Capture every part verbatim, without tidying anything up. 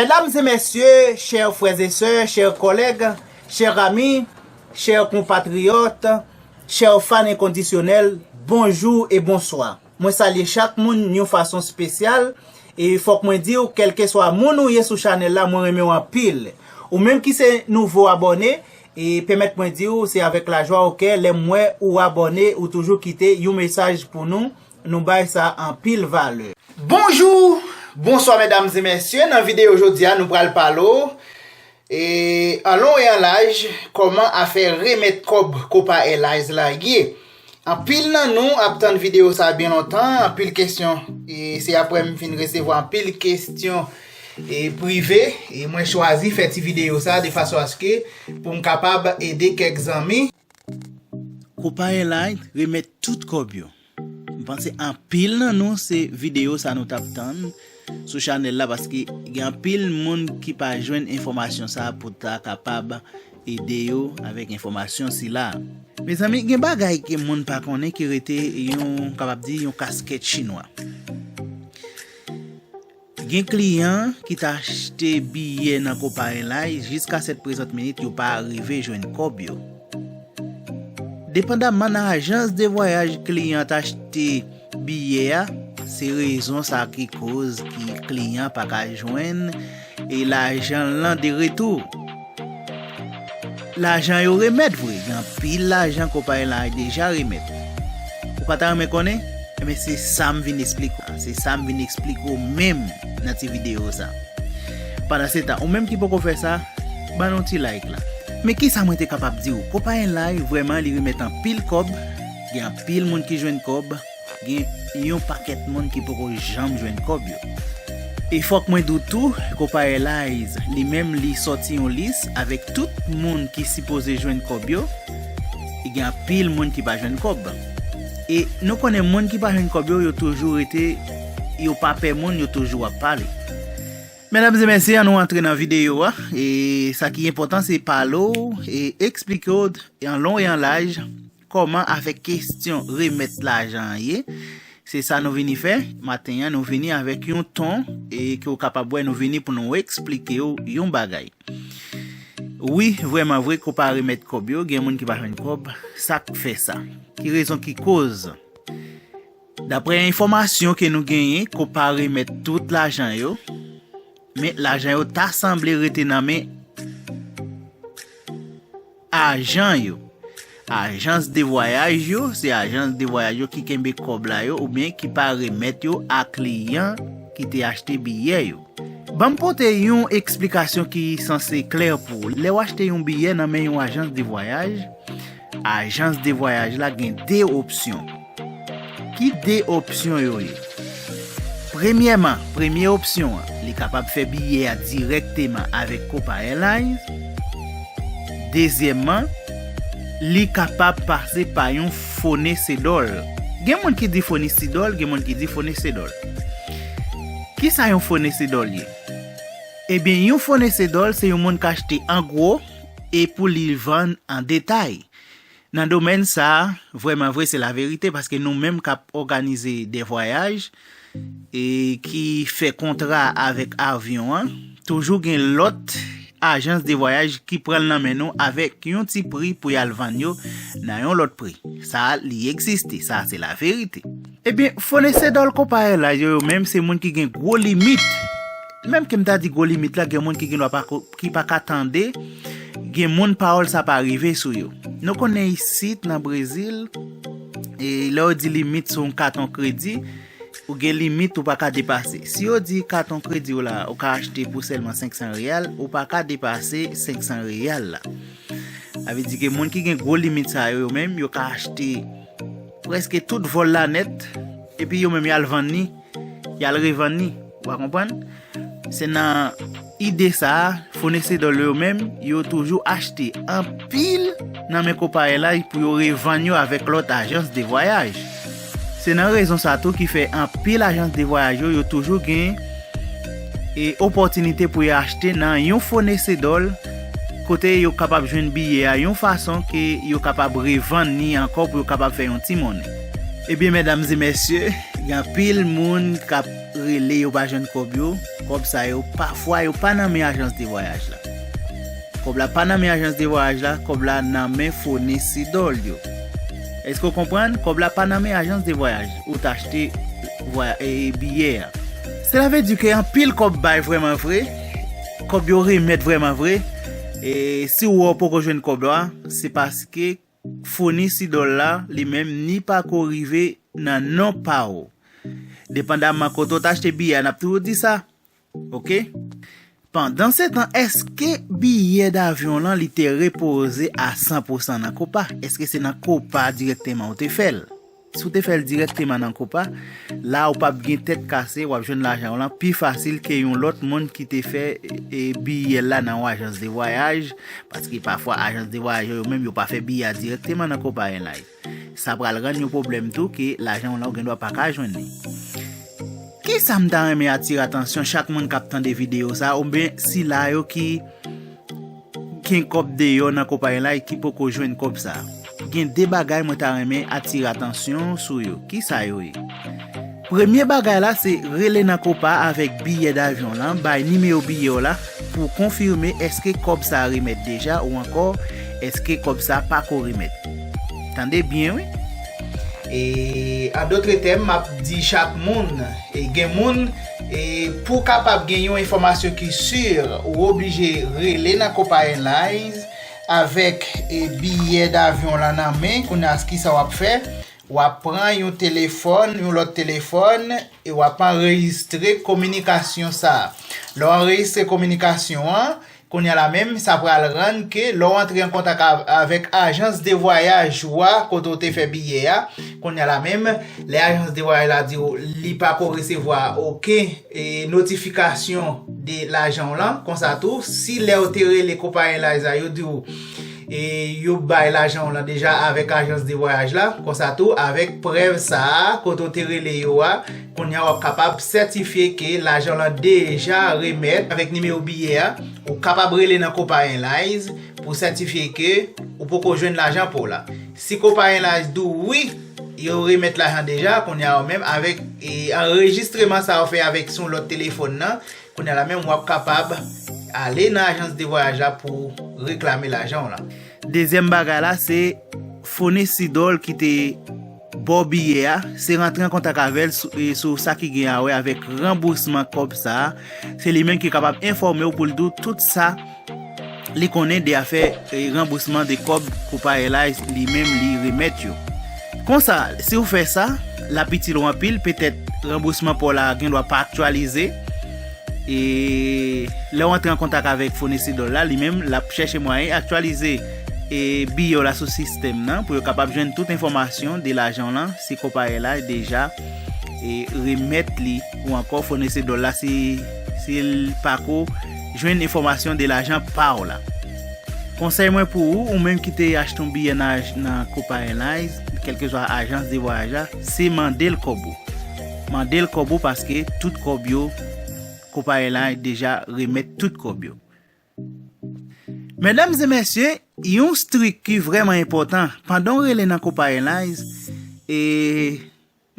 Medam e mesye, chè frè e sè, chè kòlèg, chè ami, chè konpatriyòt, chè fan enkondisyonèl, bonjou e bonswa. Mwen salye chak moun yon fason espesyal, e fòk mwen di w, kèlkeswa moun ou ye sou chanèl la, mwen renmen w anpil. Ou menm ki se nouvo abòne, e pèmèt mwen di w, se avèk lajwa o kè, lè m wè ou abòne, ou toujou kite yon mesaj pou nou, nou bay sa anpil valè. Bonjou, bonswa medam e mesye, nan videyo jodi a nou pral pale w, e, an lon e an laj, kòman afè remèt kòb Copa Airlines la ye. Anpil nan nou ap tann videyo sa byen lontan, anpil kesyon, e se apre m fin resevwa anpil kesyon, e, prive, e mwen chwazi fè ti videyo sa de fason aske pou m kapab ede kèk zanmi. Copa Airlines remèt tout kòb yo. M panse anpil nan nou se videyo sa nou t ap tann sou chanèl la, paske gen anpil moun ki pa jwenn enfòmasyon sa pou ta kapab ede yo avèk enfòmasyon sila. Mezanmi, gen bagay ke moun pa konnen ki rete yon, kapab di, yon kaskèt chinwa. Gen kliyan ki t achte biyè nan Copa Airlines, jiska sèt prezant minit yo pa rive jwenn kòb yo. Depandamman nan ajans de vwayaj kliyan t achte biyè a, se rezon sa ki koz ki kliyan pa ka jwenn e lajan l lan de retou. Lajan yo remèt vre, gen anpil lajan Copa Airlines deja remèt. Ou pa ta renmen konnen? Ebyen, se sa m vin esplike w. Se sa m vin esplike w menm nan ti videyo sa. Pandan se tan, ou menm ki poko fè sa, ban nou ti like la. Men kisa mwen te kapab di w? Copa Airlines vrèman li remèt anpil kòb, gen anpil moun ki jwenn kòb, gen yon pakèt moun ki poko janm jwenn kòb yo. E fòk mwen di w tou, Copa Airlines, li menm li sòti yon lis avèk tout moun ki sipoze jwenn kòb yo. E gen anpil moun ki pa jwenn kòb. E nou konnen moun ki pa jwenn kòb yo, yo toujou rete, yo pa pè moun, yo toujou ap pale. Medam e mesye, ann nou antre nan videyo a. E sa ki enpòtan, se pale w e eksplike w an lon e an laj kòman afè kesyon remèt lajan an ye. Se sa nou vini fè maten an, nou vini avèk yon ton e ke w kapab wè nou vini pou nou eksplike w yon bagay. Wi, vrèman vre, Copa remèt kòb yo, gen moun ki pa jwenn kòb, sa k fè sa? Ki rezon ki koz? Daprè enfòmasyon ke nou genyen, Copa remèt tout lajan yo, men lajan yo ta sanble rete nan men ajan yo. Ajans de vwayaj yo, se ajans de vwayaj yo ki kenbe kòb la yo oubyen ki pa remèt yo a kliyan ki te achte biyè yo. Ban m pote yon eksplikasyon ki sanse klè pou ou. Lè w achte yon biyè nan men yon ajans de vwayaj, ajans de vwayaj la gen de opsyon. Ki de opsyon yo ye? Premyèman, premye opsyon an, li kapab fè biyè a dirèkteman avèk Copa Airlines. Dezyèmman, li kapab pase pa yon fonesedò. Gen moun ki di fonesedò, gen moun ki di fonesedò. Kisa yon fonesedò ye? Ebyen, yon fonesedò se yon moun k achte an gwo e pou li vann an detay. Nan domèn sa a, vrèman vre, se laverite, paske nou menm k ap òganize de vwayaj e ki fè kontra avèk avyon an, toujou gen lòt ajans de vwayaj ki pran l nan men nou avèk yon ti pri pou y al vann yo nan yon lòt pri. Sa a, li egziste, sa a se laverite. Ebyen, fonesedò Copa Airlines yo, yo menm, se moun ki gen gwo limit. Menm ke m ta di gwo limit la, gen moun ki gen dwa pa ko-, ki pa ka tande, gen moun pawòl sa pa rive sou yo. Nou konnen isit nan Brezil, e lè yo di limit sou yon katon kredi, ou gen limit ou pa ka depase. Si yo di katon kredi w la, ou ka achte pou sèlman senk san reyal, ou pa ka depase senk san reyal la. Sa vle di ke moun ki gen gwo limit sa yo, yo menm, yo ka achte prèske tout vòl la nèt, epi yo menm y al vann li, y al revann li. Ou a konprann? Se nan ide sa a, fonesedò yo menm, yo toujou achte anpil nan men konpayi la pou yo revann yo avèk lòt ajans de vwayaj. Se nan rezon sa tou ki fè anpil ajans de vwayaj yo, yo toujou gen e opòtinite pou yo achte nan yon fonesedò kote yo kapab jwenn biyè a yon fason ke yo kapab revann li ankò pou yo kapab fè yon ti monnen. Ebyen, medam e mesye, gen anpil moun k ap rele yo pa jwenn kòb yo. Kòb sa yo, pafwa yo pa nan men ajans de vwayaj la. Kòb la pa nan men ajans de vwayaj la, kòb la nan men founisè dòl yo. Èske w konprann? Kòb la pa nan men ajans de vwayaj ou t achte vwaya- e, biyè a. Sela vle di ke anpil kòb bay vrèman vre, kòb yo remèt vrèman vre, e si w wè w poko jwenn kòb la, se paske founisè dòl la, li menm, ni pako rive nan non pa w. Depandamman kote w t achte biyè a, n ap toujou di sa. Oke? Pandansetan, èske biyè davyon lan li te repoze a san pousan nan Copa? Èske se nan Copa dirèkteman ou te fè l? Si w te fè l dirèkteman nan Copa, la ou p ap gen tèt kase, w ap jwenn lajan w lan pi fasil ke yon lòt moun ki te fè e, biyè l la nan yon ajans de vwayaj, paske pafwa ajans de vwayaj yo menm yo pa fè biyè a dirèkteman nan Copa Airlines. Sa pral rann yon pwoblèm tou ke lajan w lan ou gendwa pa ka jwenn li. Kisa m ta renmen atire atansyon chak moun k ap tande videyo sa, oubyen sila yo ki gen kòb deyò nan Copa Airlines ki poko jwenn kòb sa? Gen de bagay mwen ta renmen atire atansyon sou yo. Kisa yo ye? Premye bagay la se rele nan Copa avèk biyè davyon lan, bay nimewo biyè w la pou konfime èske kòb sa remèt deja ou ankò èske kòb sa pako remèt. Tande byen wi. E an dotre tèm, m ap di chak moun, e gen moun, e pou w kapab gen yon enfòmasyon ki si, ou oblije rele nan Copa Airlines avèk e biyè davyon lan nan men. Kounye a, kisa w ap fè? W ap pran yon telefòn, yon lòt telefòn, e w ap anrejistre kominikasyon sa a. Lè w anrejistre kominikasyon an, kounye a la menm, sa pral rann ke lè w antre an kontak av- avèk ajans de vwayaj ou a, kote w te fè biyè a, kounye a la menm, lè ajans de vwayaj la di w li pako resevwa okenn e, notifikasyon de lajan w lan, konsa tou, si lè w te rele Copa Airlines la, yo di w e yo bay lajan w lan deja avèk ajans de vwayaj la, konsa tou, avèk prèv sa a, kote w te rele yo a, kounye a w ap kapab sètifye ke lajan w lan deja remèt avèk nimewo biyè a. Ou kapab rele nan Copa Airlines pou sètifye ke ou poko jwenn lajan pa w la. Si Copa Airlines di w wi, yo remèt lajan deja, kounye a ou menm avèk e, anrejistreman sa a w fè avèk sou lòt telefòn nan, kounye a la menm w ap kapab ale nan ajans de vwayaj la pou reklame lajan w lan. Dezyèm bagay la se founisè dòl ki te ba w biyè a, se rantre an kontak avè l sou, e sou sa ki gen a wè avèk ranbousman kòb sa a. Se li menm ki kapab enfòme w pou l di w tout sa li konnen de afè e, ranbousman de kòb Copa Airlines li menm li remèt yo. Konsa, si w fè sa, l ap itil ou anpil, petèt ranbousman pa w la gendwa pa aktyalize. E lè w antre an kontak avèk founisè dòl la, li menm, l ap chèche mwayen aktyalize e biyè w la sou sistèm nan pou yo kapab jwenn tout enfòmasyon de lajan w lan, si Copa Airlines deja e remèt li ou ankò founisè dòl la si, si l pako jwenn enfòmasyon de lajan pa w la. Konsèy mwen pou ou, ou menm ki te achte yon biyè nan, aj- nan Copa Airlines, kèlkeswa ajans de vwayaj la, se mande l kòb ou. Mande l kòb ou paske tout kòb yo, Copa Airlines deja remèt tout kòb yo. Medam e mesye, yon trik ki vrèman enpòtan, pandan w rele nan Copa Airlines, e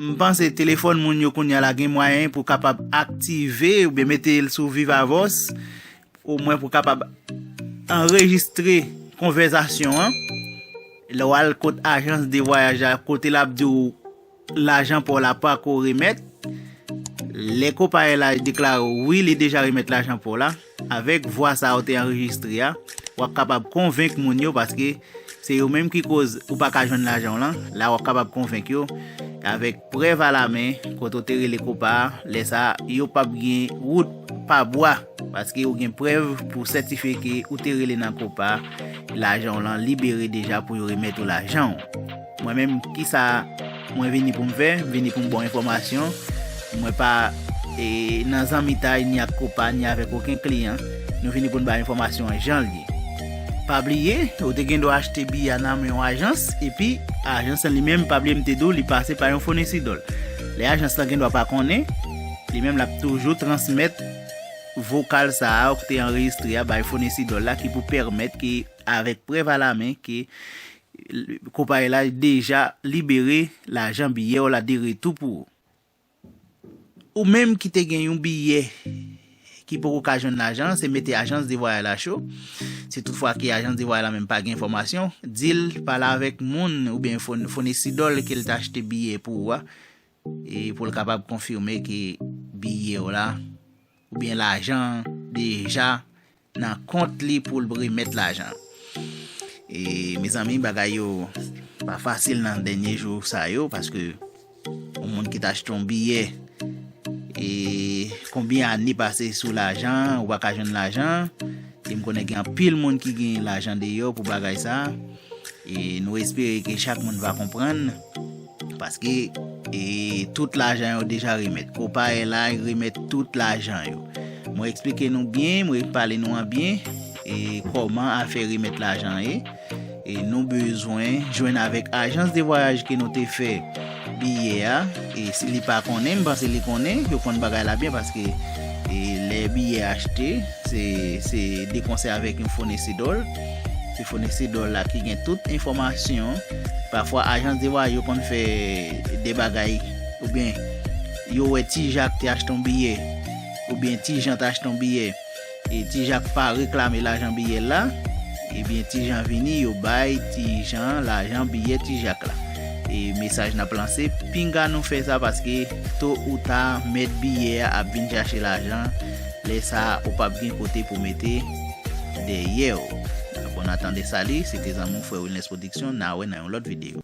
m panse telefòn moun yo kounye a la gen mwayen pou kapab aktive oubyen mete l sou Viva Voz, omwen pou kapab anrejistre konvèsasyon an. Lè w al kot ajans de vwayaj la, kote l ap di w lajan pa w la pako remèt, lè konpayi la deklare w wi, li deja remèt lajan pa w la, avèk vwa sa a w te anrejistre a, w ap kapab konvenk moun yo, paske se yo menm ki koz ou pa ka jwenn lajan w lan. La w ap kapab konvenk yo avèk prèv alamen kote w te rele konpa a. Lè sa a, yo p ap gen wout pa bwa, paske ou gen prèv pou sètifye ke ou te rele nan konpa a, lajan w lan libere deja pou yo remèt ou lajan w. Mwen menm, kisa mwen vini pou m fè? M vini pou m ba w enfòmasyon. Mwen pa e, nan zanmitay ni ak konpa, ni avèk okenn kliyan. Nou vini pou n bay enfòmasyon an jan l ye. Pa bliye, ou te gen dwa achte biyè a nan men yon ajans, epi ajans lan li menm, pa bliye m te di w, li pase pa yon founisè dòl. Lè ajans lan gen dwa pa konnen, li menm l ap toujou transmèt vokal sa a ou te anrejistre a bay founisè dòl la, ki pou pèmèt ke, avèk prèv alamen, ke konpayi la deja libere lajan biyè w la de retou pou ou. Ou menm ki te gen yon biyè li poko ka jwenn lajan, se mete ajans de vwayaj la cho. Si toutfwa ke ajans de vwayaj la menm pa gen enfòmasyon, di l pale avèk moun oubyen fon- fonesidò l ke l t achte biyè pou ou a, e pou l kapab konfime ke biyè w la oubyen lajan deja nan kont li pou l remèt lajan. E mezanmi, bagay yo pa fasil nan dènye jou sa yo, paske yon moun ki t achte yon biyè, e konbyen ane pase sou lajan, ou pa ka jwenn lajan. E m konnen gen anpil moun ki gen lajan deyò pou bagay sa. E nou espere ke chak moun va konprann, paske e tout lajan yo deja remèt. Copa Airlines remèt tout lajan yo. Mwen eksplike nou byen, mwen pale nou an byen, e kòman afè remèt lajan ye. E nou bezwen jwenn avèk ajans de vwayaj ke nou te fè biyè a. E si li pa konnen, m panse li konnen, yo konn bagay la byen, paske e lè biyè achte, se se de konsèy avèk yon fonesidò l. Se fonesidò l la ki gen tout enfòmasyon. Pafwa ajans de vwayaj yo konn fè de bagay, oubyen yo wè Ti Jak te achte yon biyè, oubyen Ti Jan te achte yon biyè, e Ti Jak pa reklame lajan biyè l la, ebyen Ti Jan vini, yo bay Ti Jan lajan biyè Ti Jak la. E mesaj n ap lanse, pinga nou fè sa, paske to ou ta mèt biyè a ap vin chache lajan, lè sa a ou p ap gen kote pou mete dèyè w. Bon, n a tande sali, se te zanmi w frè Wilnes Production, n a wè nan yon lòt videyo.